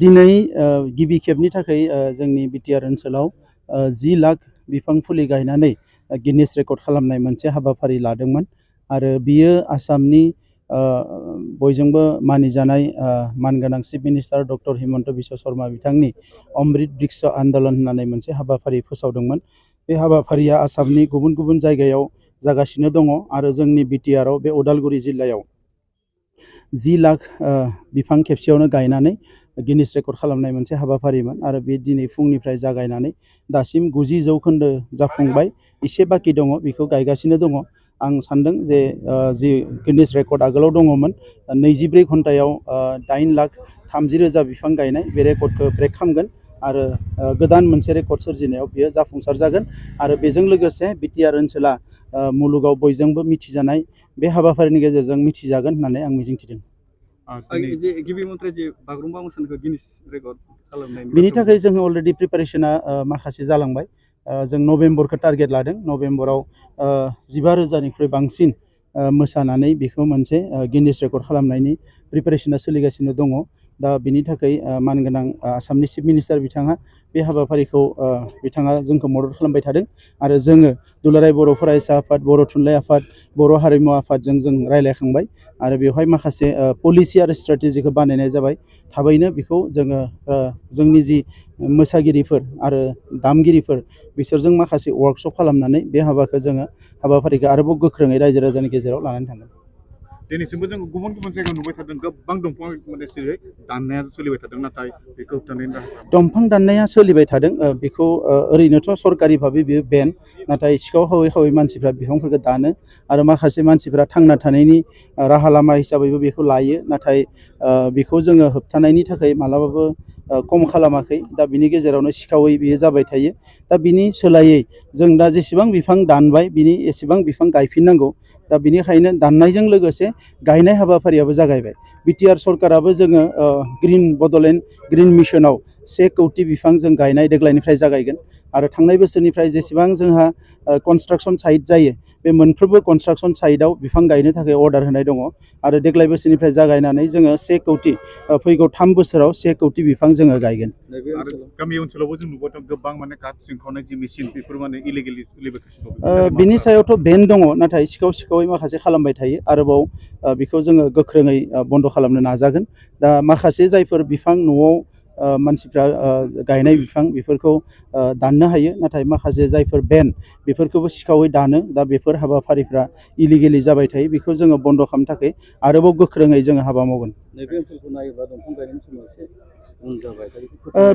दिनै गिबि खेबनि थाखाय जोंनि बिटिआर ओनसोलाव 10 लाख बिफां फुलि गायनानै गिनिस रेकर्ड खालामनाय मोनसे हाबाफारि लादोंमोन आरो बियो आसामनि बयजोंबो मानिजानाय मानगोनां chief minister doctor Himanta Biswa Sharma बिथांनि अमृत बृक्ष आन्दलन होननानै मोनसे हाबाफारि फोसावदोंमोन। बे हाबाफारिया आसामनि गुबुन गुबुन जायगायाव जागासिनो दङ आरो जोंनि बिटिआरआव बे उदालगुरि जिल्लायाव 10 लाख बिफां खेबसेयावनो गायनानै गिनिस रेकर्ड खालामनाय मोनसे हाबाफारिमोन आरो बे दिनै फुंनिफ्राय जागायनानै दासिम 90% जाफुंबाय, एसे बाखि दङ, बेखौ गायगासिनो दङ। आं सान्दों जे जि गिनिस रेकर्ड आगोलाव दङमोन 24 घन्टायाव 8,30,000 बिफां गायनाय, बे रेकर्डखौ ब्रेक खालामगोन आरो गोदान मोनसे रेकर्ड सोरजिनायाव बियो जाफुंसार जागोन आरो बेजों लोगोसे बिटिआर ओनसोला मुलुगाव बयजोंबो मिथिजानाय बे हाबाफारिनि गेजेरजों मिथिजागोन होननानै आं मिजिंथिदों। बिनि थाखाय जोङो अलरेडि प्रिपारेसना माखासे जालांबाय। जों नभेम्बरखौ टारगेट लादों। नभेम्बराव 15,000निख्रुइ बांसिन मोसानानै बेखौ मोनसे गिनिस रेकर्ड खालामनायनि प्रिपारेसना सोलिगासिनो दङ। दा बिनि थाखाय मानगोनां आसामनि चिफ मिनिस्टार बिथाङा बे हाबाफारिखौ बिथाङा जोंखौ मदद खालामबाय थादों आरो जोङो दुलाराय बर' फरायसा आफाद, बर' थुनलाइ आफाद, बर' हारिमु आफादजों जों रायलायखांबाय आरो बेवहाय माखासे पलिसि आरो स्ट्रेटेजिखौ बानायनाय जाबाय। थाबैनो बेखौ जोङो जोंनि जि मोसागिरिफोर आरो दामगिरिफोर बिसोरजों माखासे वर्कशप खालामनानै बे हाबाफारिखौ आरोबाव गोख्रोङै रायजो राजानि गेजेराव लानानै थांगोन। दिनैसिमबो जों गुबुन गुबुन जायगायाव नुबाय थादों गोबां दंफां दाननाया सोलिबाय थादों, नाथाय बेखौ होबथानायनि राहा दंफां दाननाया सोलिबाय थादों। बेखौ ओरैनोथ' सरकारि भाबै बेयो बेन, नाथाय सिखाव खावै खावै मानसिफ्रा बिफांफोरखौ दानो आरो माखासे मानसिफ्रा थांना थानायनि राहा लामा हिसाबैबो बेखौ लायो, नाथाय बेखौ जोङो होबथानायनि थाखाय मालाबाबो खम खालामाखै। दा बिनि गेजेरावनो सिखावै बियो जाबाय थायो। दा बिनि सोलायै जों दा जेसेबां बिफां दानबाय बिनि एसेबां बिफां गायफिननांगौ। दा बिनिखायनो दाननायजों लोगोसे गायनाय हाबाफारियाबो जागायबाय। बिटिआर सरकाराबो जोङो ग्रिन बड'लेण्ड ग्रिन मिशनाव 1 कौटि बिफां जों गायनाय देग्लायनिफ्राय जागायगोन आरो थांनाय बोसोरनिफ्राय जेसेबां जोंहा कनस्ट्राक्सन साइट जायो बे मोनफ्रोमबो कनस्ट्राक्सन साइटआव बिफां गायनो थाखाय अर्डार होनाय दङ आरो देग्लाय बोसोरनिफ्राय जागायनानै जोङो 1 कौटि फैगौ 3 बोसोराव 1 कौटि बिफां जोङो गायगोन। गामि ओनसोलावबो जों नुबाय दं गोबां माने काट सिंखावनाय जि मेसिन बेफोर माने इलिगेलि सोलिबोगासिनो दं। बिनि सायावथ' बेन दङ, नाथाय सिखावै माखासे खालामबाय थायो। आरोबाव बेखौ जोङो गोख्रोङै बन्द' खालामनो नाजागोन। दा माखासे जायफोर बिफां न'आव मानसिफ्रा गायनाय बिफां बेफोरखौ दाननो हायो, नाथाय माखासे जायफोर बेन बेफोरखौबो सिखावै दानो। दा बेफोर हाबाफारिफ्रा इलिगेलि जाबाय थायो, बेखौ जोङो बन्द' खालामनो थाखाय आरोबाव गोख्रोङै जोङो हाबा मावगोन।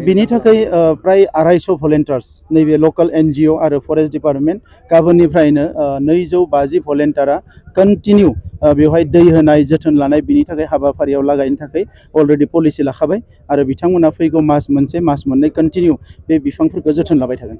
बिनि थाखाय प्राय 250 भलेन्टियार्स नैबे लकेल NGO आरो फरेस्ट डिपार्टमेन्ट गाबोननिफ्रायनो 250 भलेन्टियारा कन्टिनिउ बेवहाय दै होनाय जोथोन लानाय बिनि थाखाय हाबाफारियाव लागायनो थाखाय अलरेडि पलिसि लाखाबाय आरो बिथांमोना फैगौ मास मोनसे मास मोननै कन्टिनिउ बे बिफांफोरखौ जोथोन लाबाय थागोन।